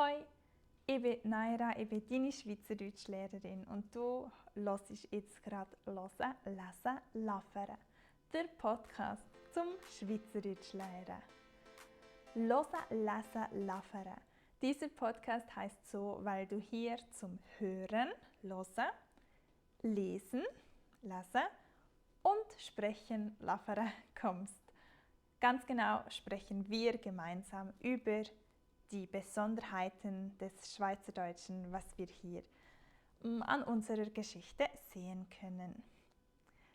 Hoi, ich bin Naira, ich bin deine Schweizerdeutschlehrerin und du hörst jetzt gerade «Hören, Lesen, Laffern», der Podcast zum Schweizerdeutsch lernen. «Hören, Lesen, Laffern». Dieser Podcast heißt so, weil du hier zum Hören, Hören, Lesen, Lesen und Sprechen, Laffern kommst. Ganz genau sprechen wir gemeinsam über die Besonderheiten des Schweizerdeutschen, was wir hier an unserer Geschichte sehen können.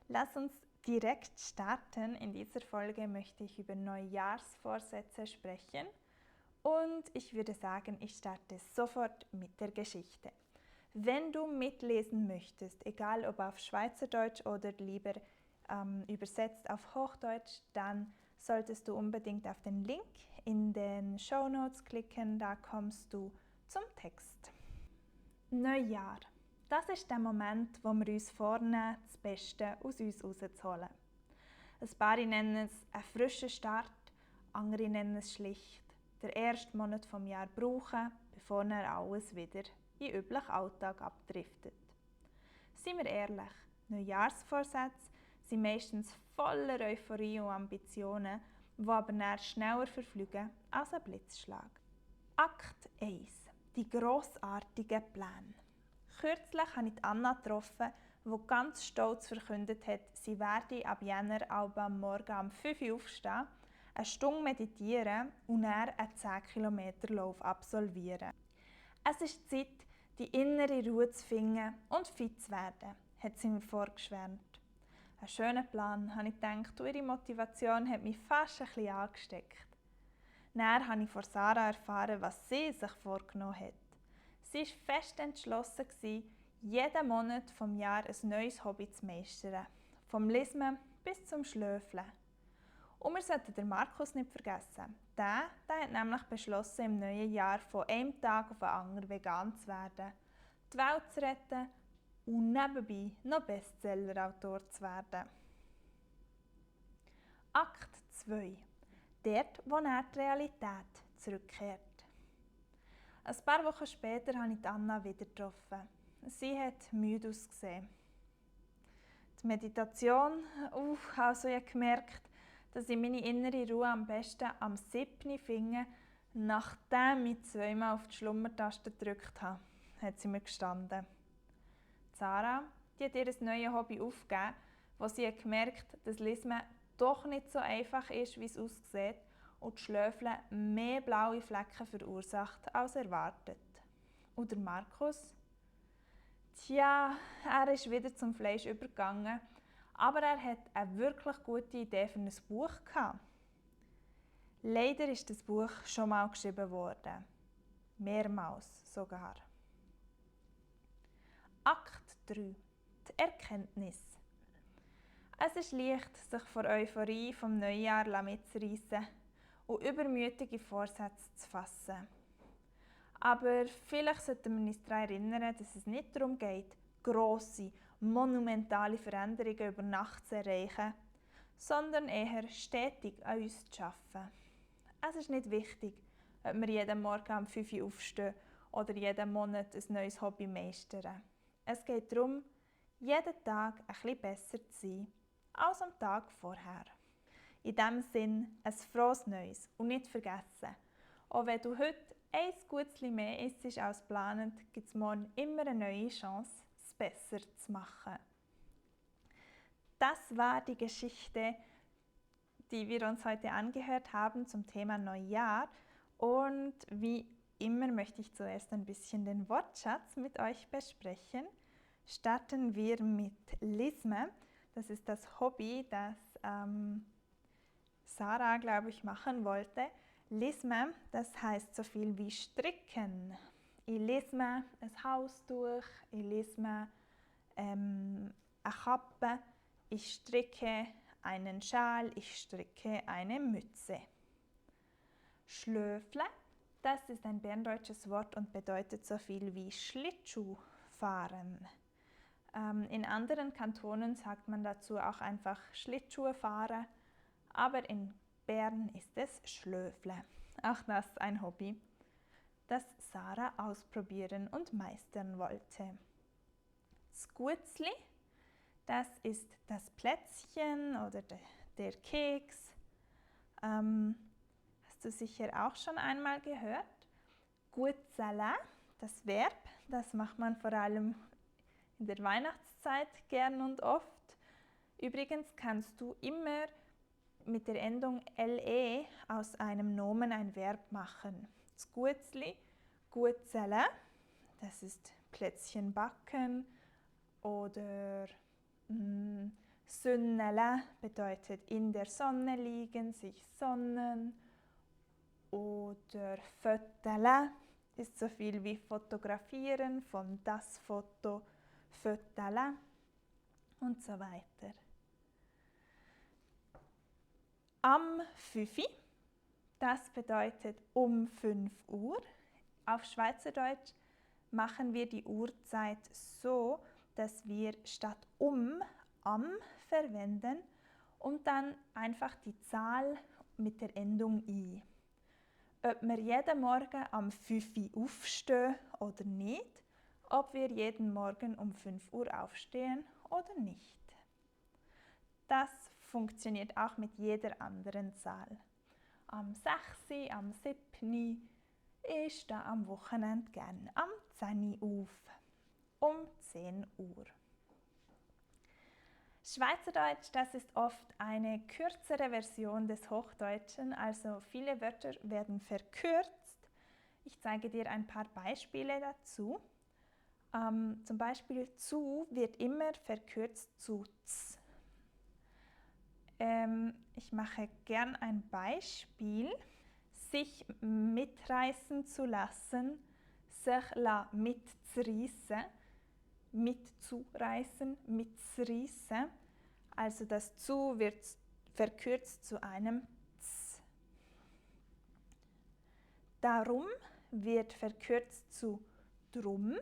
Lass uns direkt starten. In dieser Folge möchte ich über Neujahrsvorsätze sprechen und ich würde sagen, ich starte sofort mit der Geschichte. Wenn du mitlesen möchtest, egal ob auf Schweizerdeutsch oder lieber übersetzt auf Hochdeutsch, dann solltest du unbedingt auf den Link in den Shownotes klicken, da kommst du zum Text. Neujahr. Das ist der Moment, wo wir uns vornehmen, das Beste aus uns herauszuholen. Ein paar nennen es einen frischen Start, andere nennen es schlicht den ersten Monat des Jahres brauchen, bevor dann alles wieder in den üblichen Alltag abdriftet. Seien wir ehrlich, Neujahrsvorsätze sind meistens voller Euphorie und Ambitionen, die aber dann schneller verfliegen als ein Blitzschlag. Akt 1. Die grossartigen Pläne. Kürzlich habe ich Anna getroffen, die ganz stolz verkündet hat, sie werde ab Jänner am Morgen um 5 Uhr aufstehen, eine Stunde meditieren und dann einen 10 Kilometer Lauf absolvieren. Es ist Zeit, die innere Ruhe zu finden und fit zu werden, hat sie mir vorgeschwärmt. Ein schöner Plan, habe ich gedacht, und ihre Motivation hat mich fast ein bisschen angesteckt. Dann habe ich von Sarah erfahren, was sie sich vorgenommen hat. Sie war fest entschlossen, jeden Monat des Jahres ein neues Hobby zu meistern. Vom Lesen bis zum Schlöfeln. Und wir sollten den Markus nicht vergessen. Der hat nämlich beschlossen, im neuen Jahr von einem Tag auf den anderen vegan zu werden, die Welt zu retten und nebenbei noch Bestseller-Autor zu werden. Akt 2. Dort, wo er die Realität zurückkehrt. Ein paar Wochen später habe ich Anna wieder getroffen. Sie hat müde ausgesehen. Die Meditation, also ich habe gemerkt, dass ich meine innere Ruhe am besten am 7. finde, nachdem ich 2-mal auf die Schlummertaste gedrückt habe, hat sie mir gestanden. Sarah, die hat ihr neues Hobby aufgegeben, wo sie gemerkt hat, dass Lesen doch nicht so einfach ist, wie es aussieht und das Schlöfeln mehr blaue Flecken verursacht als erwartet. Und der Markus? Tja, er ist wieder zum Fleisch übergegangen, aber er hat eine wirklich gute Idee für ein Buch gehabt. Leider ist das Buch schon mal geschrieben worden. Mehrmals sogar. Akt 3. Die Erkenntnis. Es ist leicht, sich vor Euphorie vom Neujahr mitzureissen und übermütige Vorsätze zu fassen. Aber vielleicht sollten wir uns daran erinnern, dass es nicht darum geht, grosse, monumentale Veränderungen über Nacht zu erreichen, sondern eher stetig an uns zu arbeiten. Es ist nicht wichtig, ob wir jeden Morgen um 5 Uhr aufstehen oder jeden Monat ein neues Hobby meistern. Es geht darum, jeden Tag ein bisschen besser zu sein als am Tag vorher. In diesem Sinn ein frohes Neues und nicht vergessen, auch wenn du heute ein Gutzli mehr isst als geplant, gibt es morgen immer eine neue Chance, es besser zu machen. Das war die Geschichte, die wir uns heute angehört haben zum Thema Neujahr. Und wie immer möchte ich zuerst ein bisschen den Wortschatz mit euch besprechen. Starten wir mit Lisme. Das ist das Hobby, das Sarah, glaube ich, machen wollte. Lisme, das heißt so viel wie stricken. Ich lese ein Haustuch, ich lese eine Kappe, ich stricke einen Schal, ich stricke eine Mütze. Schlöfle, das ist ein berndeutsches Wort und bedeutet so viel wie Schlittschuh fahren. In anderen Kantonen sagt man dazu auch einfach Schlittschuhe fahren, aber in Bern ist es Schlöfle. Auch das ein Hobby. das Sarah ausprobieren und meistern wollte. Das Guetzli, das ist das Plätzchen oder der Keks. Hast du sicher auch schon einmal gehört. Guetzala, das Verb, das macht man vor allem in der Weihnachtszeit gern und oft. Übrigens kannst du immer mit der Endung le aus einem Nomen ein Verb machen. Das Guetzli, Guetzala, das ist Plätzchen backen oder Sünnela bedeutet in der Sonne liegen, sich sonnen. Oder Fötele ist so viel wie fotografieren, von das Foto, Fötele und so weiter. Am 5, das bedeutet um 5 Uhr. Auf Schweizerdeutsch machen wir die Uhrzeit so, dass wir statt am verwenden und dann einfach die Zahl mit der Endung i. Ob wir jeden Morgen am 5 Uhr aufstehen oder nicht, ob wir jeden Morgen um 5 Uhr aufstehen oder nicht. Das funktioniert auch mit jeder anderen Zahl. Am 6, am 7, ich stehe am Wochenende gern am 10 auf, um 10 Uhr. Schweizerdeutsch, das ist oft eine kürzere Version des Hochdeutschen, also viele Wörter werden verkürzt. Ich zeige dir ein paar Beispiele dazu. Zum Beispiel zu wird immer verkürzt zu z. Ich mache gern ein Beispiel. Sich mitreißen zu lassen, sich mitzureissen, mitzureißen, mitzureissen. Also das zu wird verkürzt zu einem z. Darum wird verkürzt zu drum.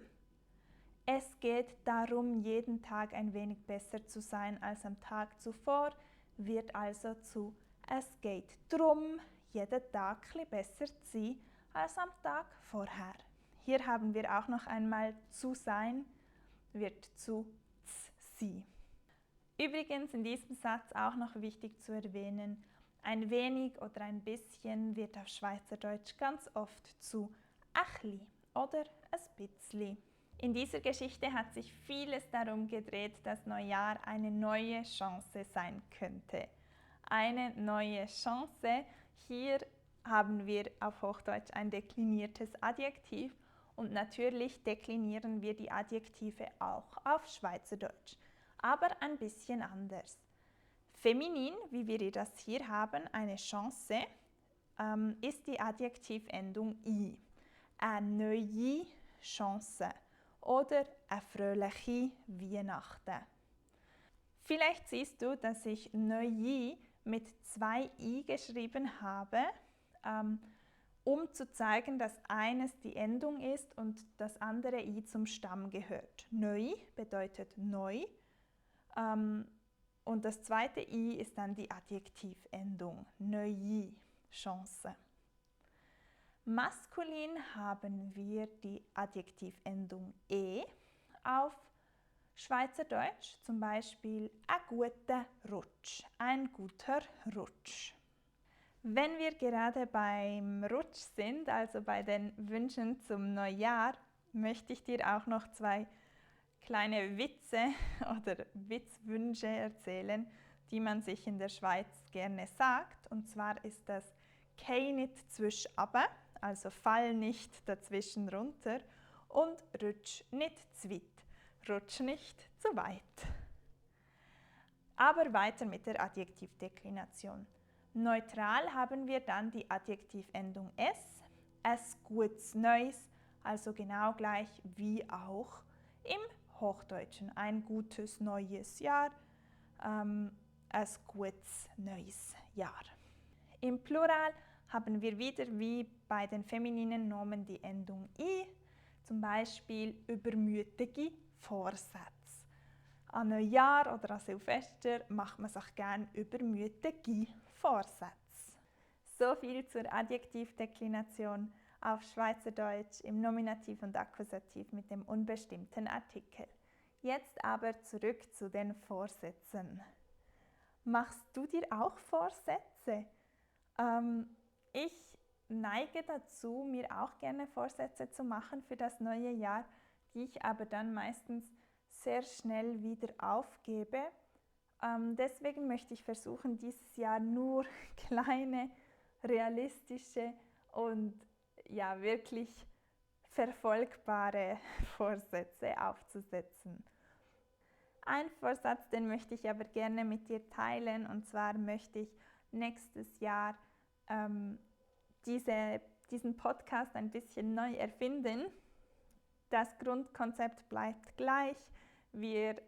Es geht darum, jeden Tag ein wenig besser zu sein als am Tag zuvor, wird also zu es geht drum, jeden Tag etwas besser zu sein als am Tag vorher. Hier haben wir auch noch einmal zu sein, wird zu sein. Übrigens in diesem Satz auch noch wichtig zu erwähnen, ein wenig oder ein bisschen wird auf Schweizerdeutsch ganz oft zu achli oder ein bitzli. In dieser Geschichte hat sich vieles darum gedreht, dass Neujahr eine neue Chance sein könnte. Eine neue Chance, hier haben wir auf Hochdeutsch ein dekliniertes Adjektiv und natürlich deklinieren wir die Adjektive auch auf Schweizerdeutsch, aber ein bisschen anders. Feminin, wie wir das hier haben, eine Chance, ist die Adjektivendung i. Eine neue Chance oder eine fröhliche Weihnachten. Vielleicht siehst du, dass ich neue mit 2 i geschrieben habe, um zu zeigen, dass eines die Endung ist und das andere i zum Stamm gehört. Neu bedeutet neu und das zweite i ist dann die Adjektivendung. Neue Chance. Maskulin haben wir die Adjektivendung e auf Schweizerdeutsch, zum Beispiel ein guter Rutsch, ein guter Rutsch. Wenn wir gerade beim Rutsch sind, also bei den Wünschen zum Neujahr, möchte ich dir auch noch 2 kleine Witze oder Witzwünsche erzählen, die man sich in der Schweiz gerne sagt. Und zwar ist das «Kei nicht zwischabe», also «Fall nicht dazwischen runter» und «Rutsch nicht zu weit», «Rutsch nicht zu weit». Aber weiter mit der Adjektivdeklination. Neutral haben wir dann die Adjektivendung es gutes Neues, also genau gleich wie auch im Hochdeutschen. Ein gutes neues Jahr, es gutes neues Jahr. Im Plural haben wir wieder wie bei den femininen Nomen die Endung i, zum Beispiel übermütige Vorsätze. An Neujahr oder an Silvester macht man sich gerne übermütige Vorsätze. So viel zur Adjektivdeklination. auf Schweizerdeutsch im Nominativ und Akkusativ mit dem unbestimmten Artikel. Jetzt aber zurück zu den Vorsätzen. Machst du dir auch Vorsätze? Ich neige dazu, mir auch gerne Vorsätze zu machen für das neue Jahr, die ich aber dann meistens sehr schnell wieder aufgebe. Deswegen möchte ich versuchen, dieses Jahr nur kleine, realistische und ja, wirklich verfolgbare Vorsätze aufzusetzen. Ein Vorsatz, den möchte ich aber gerne mit dir teilen, und zwar möchte ich nächstes Jahr diesen Podcast ein bisschen neu erfinden. Das Grundkonzept bleibt gleich. Wir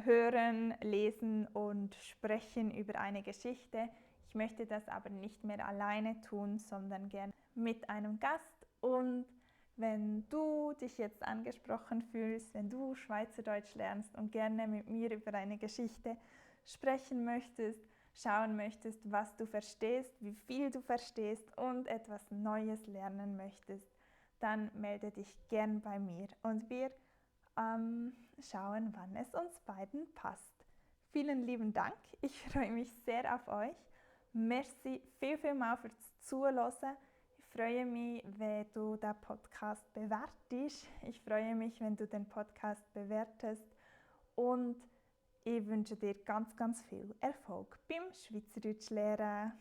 hören, lesen und sprechen über eine Geschichte. Ich möchte das aber nicht mehr alleine tun, sondern gerne mit einem Gast. Und wenn du dich jetzt angesprochen fühlst, wenn du Schweizerdeutsch lernst und gerne mit mir über eine Geschichte sprechen möchtest, schauen möchtest, was du verstehst, wie viel du verstehst und etwas Neues lernen möchtest, dann melde dich gern bei mir und wir schauen, wann es uns beiden passt. Vielen lieben Dank, ich freue mich sehr auf euch. Merci vielmals fürs Zuhören. Ich freue mich, wenn du den Podcast bewertest. Ich freue mich, wenn du den Podcast bewertest. Und ich wünsche dir ganz viel Erfolg beim Schweizerdeutsch lernen.